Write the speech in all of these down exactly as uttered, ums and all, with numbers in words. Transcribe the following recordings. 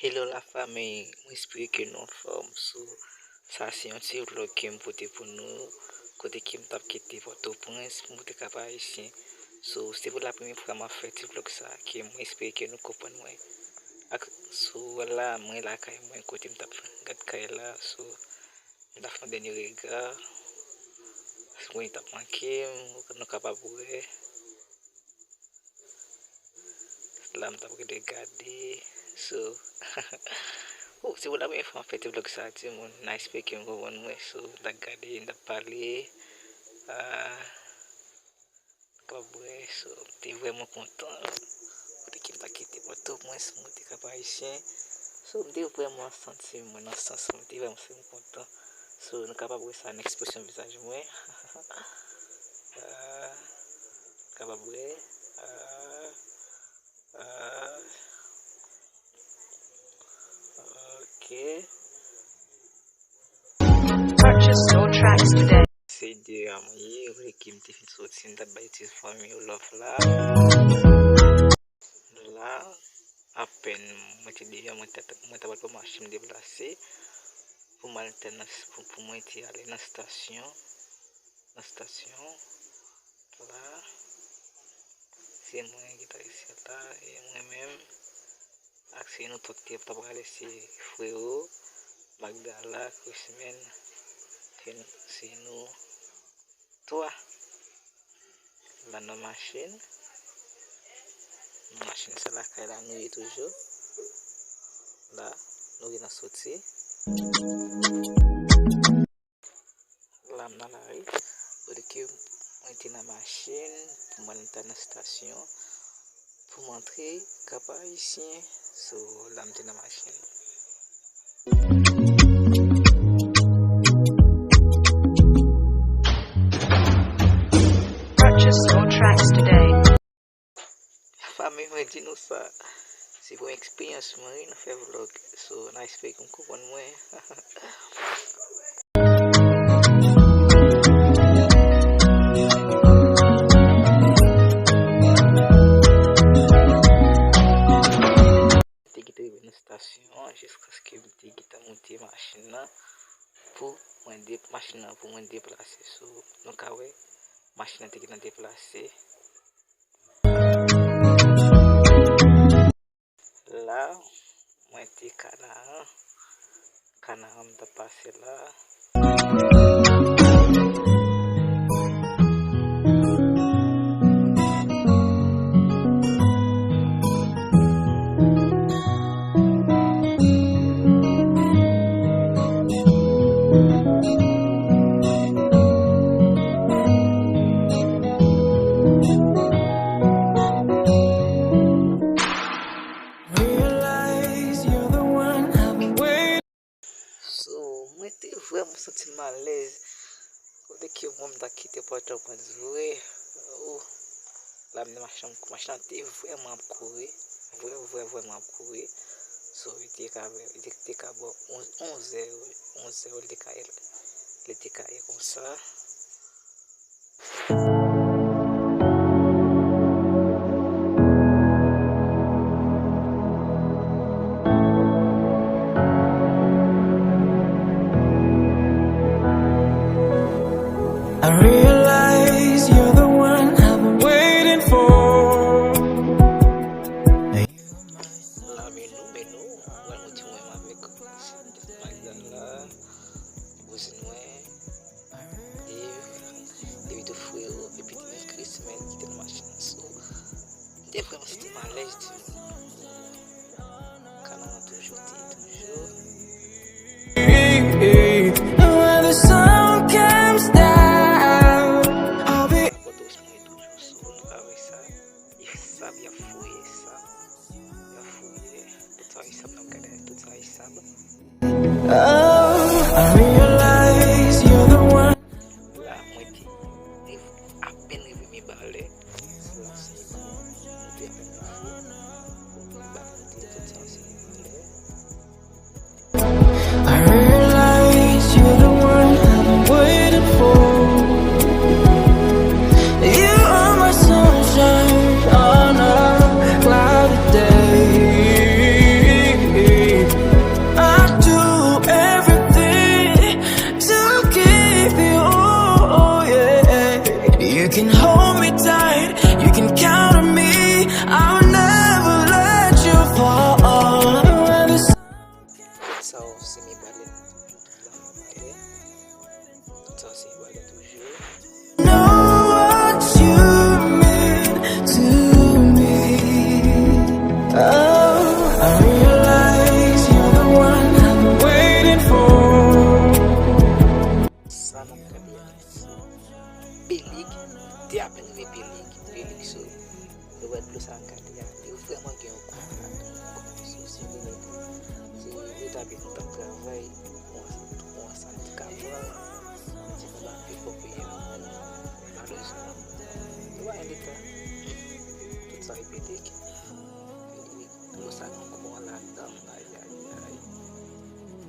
Hello la famille, mwen espere ke nou anfòm. So, sa se yon ti vlog ke m pote pou nou, kote ke m t ap kite Pòtoprens pou m monte Kap Ayisyen. So, se pou la premye fwa m ap fè ti vlog sa, ke mwen espere ke nou konprann mwen. Ak, so, la, mwen lakay mwen, kote m t ap gad kay la, so, m t ap fè yon dènye rega, si mwen t ap manke m, nou kapab wè. La m t ap rete gade. So, oh, se pou la premye fwa m ap fè ti vlog sa, timoun. N a espere ke nou konprann mwen. So, m t ap gade, m t ap pale. Ah, kapab wè, so, m te vrèman kontan. Kote ke m t ap kite Pòtoprens, m te Kap Ayisyen. So, m te vrèman santi mwen nan sans mwen, m te vrèman santi mwen kontan. So, nou kapab wè sa nan ekspresyon vizaj mwen. Ah, kapab wè. Ah, ah, ok. Purchase your tracks today. Se de a mwen ye, vle ke m te fin soti, m t ap bay ti fanmi yo love la. La, apèn mwen te deja, mwen te, mwen t ap pran machin m deplase pou m al te nan, pou, pou mwen te ale nan stasyon, nan stasyon la. Se mwen ki ta isi la, e mwen menm, ak se nou tout ki t ap prale, se Frero, Magdala, Chrisman, se nou, se nou twa. La nan machin. Nan machin sa lakay la nou ye toujou. La, nou gen nan soti. La m nan lari. Kote ke mwen te nan machin pou mwen ta nan stasyon pou m antre Kap Ayisyen. So, la m te nan machin. Purchase your tracks today. Fanmi mwen di nou sa. Se premye eksperyans mwen wi nan fè vlog. So, n a espere ke nou konprann mwen. Te kite rive nan stasyon an jiskaske m te gentan monte machin nan pou mwen de, machin nan pou mwen deplase. So, nou ka wè, machin nan te gentan deplase. La, mwen te Kanaran. Kanaran m t ap pase la. So, mwen te vrèman santi m alèz. Kote ke mwen m ta kite Pòtoprens vre. Oh, la m nan machin, machin nan te vrèman ap kouri. Vrè, vrè, vrèman ap kouri. So, li te ka, li te, te ka bò onz, onz è, onz è, li te ka, li te ka ye konsa. I realize you're the one I've been waiting for. La, men nou, men nou, mwen, mwen di mwen avèk Magdala, kouzin mwen, Dave, epi tou Frero, epi te gen Chrisman ki te nan machin nan. So, m te vrèman santi m alèz, timoun. Kanaran toujou te toujou. No other sound comes down. I'll be Pòtoprens mwen toujou, so, nou ka wè sa. E sab, y ap fouye sab. Y ap fouye. Tout sa e sab, n ap gade, tout sa e sab. Oh, I realize you're the one. La, mwen te, te apèn rive Mibalè. La, se Mibalè. Mwen te apèn rive. Mibalè, mwen te tout sa, se Mibalè. I realize you're the one I've been waiting for. You are my sunshine on a cloudy day. Tout sa se valè toujou. Know what you mean to me. Oh, I realize you're the one I've been waiting for. Sa m ap fè byen. Bèl Ig, te apèn rive Bèl Ig, Bèl Ig sou. Nou wè dlo sa an gade a, li vrèman gen yon gwo valè. Si, si nou mete, si nou ta vin t ap travay, pou yon, pou yon sal ti ka pran, ti konba pi fò peye nou. Malerezman, nou pa gen leta. Tout sa repete ke dlo sa gen yon gwo ladan, ayayay.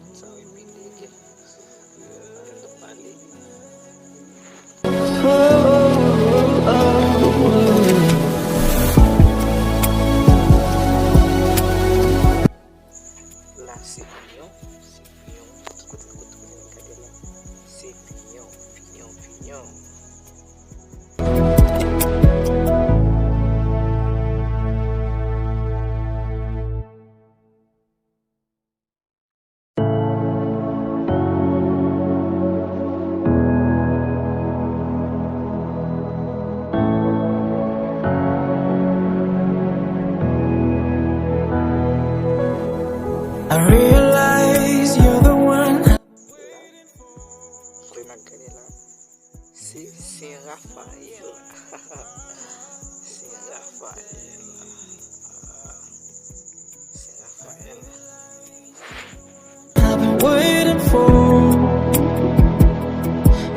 Tout sa repete ke La se pinyon, se pinyon, tout kote, tout kote, gade la. Se pinyon, pinyon, pinyon. I realize you're the one. Kote m ap gade la? Se Sen Rafael. Sen Rafael. Sen Rafael. I've been waiting for.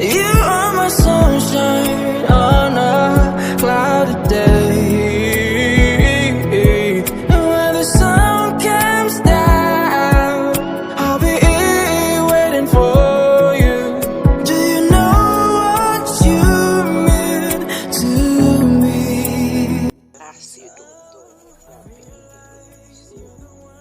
You are my sunshine on a cloudy day. And when the sun comes down, I'll be here waiting for you. Do you know what you mean to me? La se Dondon, mwen frape nan de pwodikte.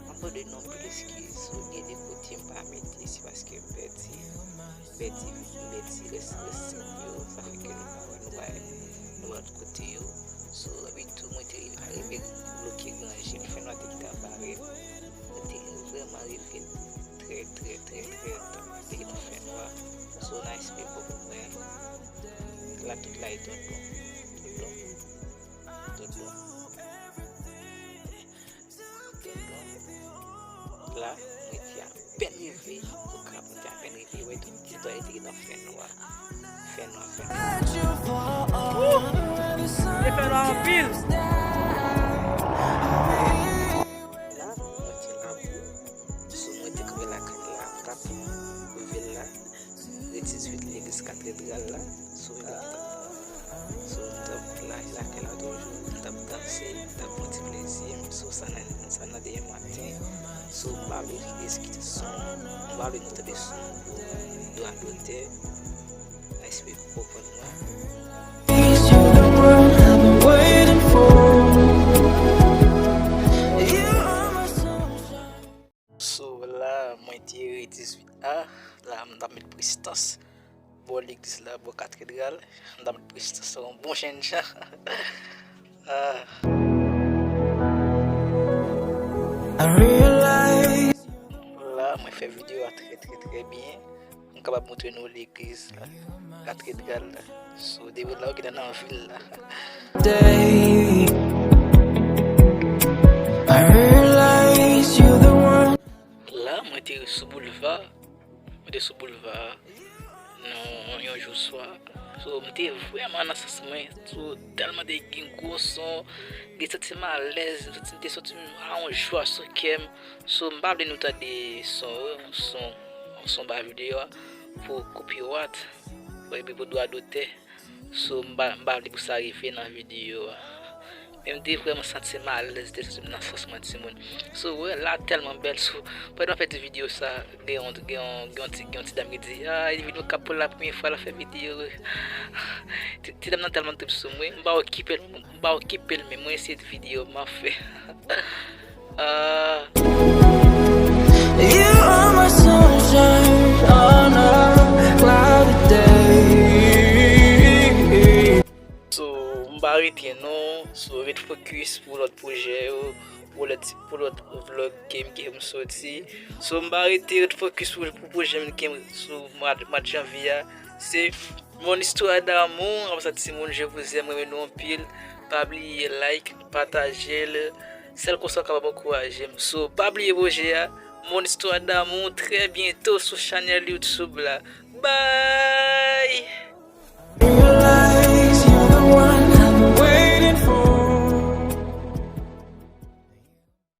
M ap mande nou anpil eskiz, si w gen de kote m pa mete, se paske m pèdi, m pèdi, m pèdi rès, rès sen yo, sa fè ke nou pa wè, nou pa, nou pa wè kote yo. So, epi tou, mwen te rive bloke Granje, fènwa te gentan pare. Mwen te vrèman rive trè, trè, trè, trè ta, te gentan fènwa. So, n a espere pou mwen. La, tout la, e Dondon. Dondon. Dondon. La, mwen te apèn rive, okap, mwen te apèn rive, wè, tout ti dwa yo te gentan fènwa. Fènwa, fènwa. Wouh! Te fènwa anpil. La, mwen te labou, sou mwen te kanpe lakay la, okap, vil la. Rue dizwit, legliz katedral la, sou la, sou, m t ap la, lakay la toujou, m t ap danse, m t ap pran ti plezi m, sou sa nan, sa nan demen maten, sou m pa vle eskize son, m pa vle nou tande son dwa dotè, espere w konprann mwen. You're the one I've been waiting for. You are my sunshine. So, la, mwen te rue dizwit A, la, m t ap met prestans bò legliz la, bò katedral, m t ap met prestans la, yon bon jènjan. Ah. I realize. La, mwen fè videyo a trè, trè, trè byen. M kapab montre nou legliz la, katedral la. So, depi la, ou gentan nan vil la. Day, I realize you're the one. La, mwen te sou boulva. Mwen te sou boulva. Non, yon jou swa. So, m te vrèman nan sans mwen. So, tèlman te gen gwo son. Gen santi m alèz, m santi m te santi m a yon jwa sou kè m. So, m pa vle nou tande son, son, son ba videyo a pou copyright, epi pou dwa dotè. So, m pa, m pa vle pou sa rive nan videyo a. Men m te vrèman santi m alèz, te santi m nan sans mwen, timoun. So, wè, la tèlman bèl. So, pandan m fè ti videyo sa, gen yon, gen yon, gen yon ti, gen yon ti dam ki di, "Ah, e videyo k ap pou la premye fwa l ap fè videyo." Ti, ti dam nan tèlman trip sou mwen, m pa okipe l, m pa okipe l, men mwen se videyo m ap fè. Ah. You are my sunshine on a cloudy day. So, m pa rete non, so ret focus pou lòt pwojè yo, pou lòt, pou lòt vlog ke m gen pou m soti. So, m pa rete, ret fokis sou, pou pwojè m ke m sou mwa, mwa janvye a. Se Mon histoire d'amour, anpasa timoun, je vous aime, mwen renmen nou anpil. Pa bliye like, pataje l. Sèl konsa w kapab ankouraje m. So, pa bliye pwojè a, Mon histoire d'amour, très bientôt sou chanèl YouTube la. Bye!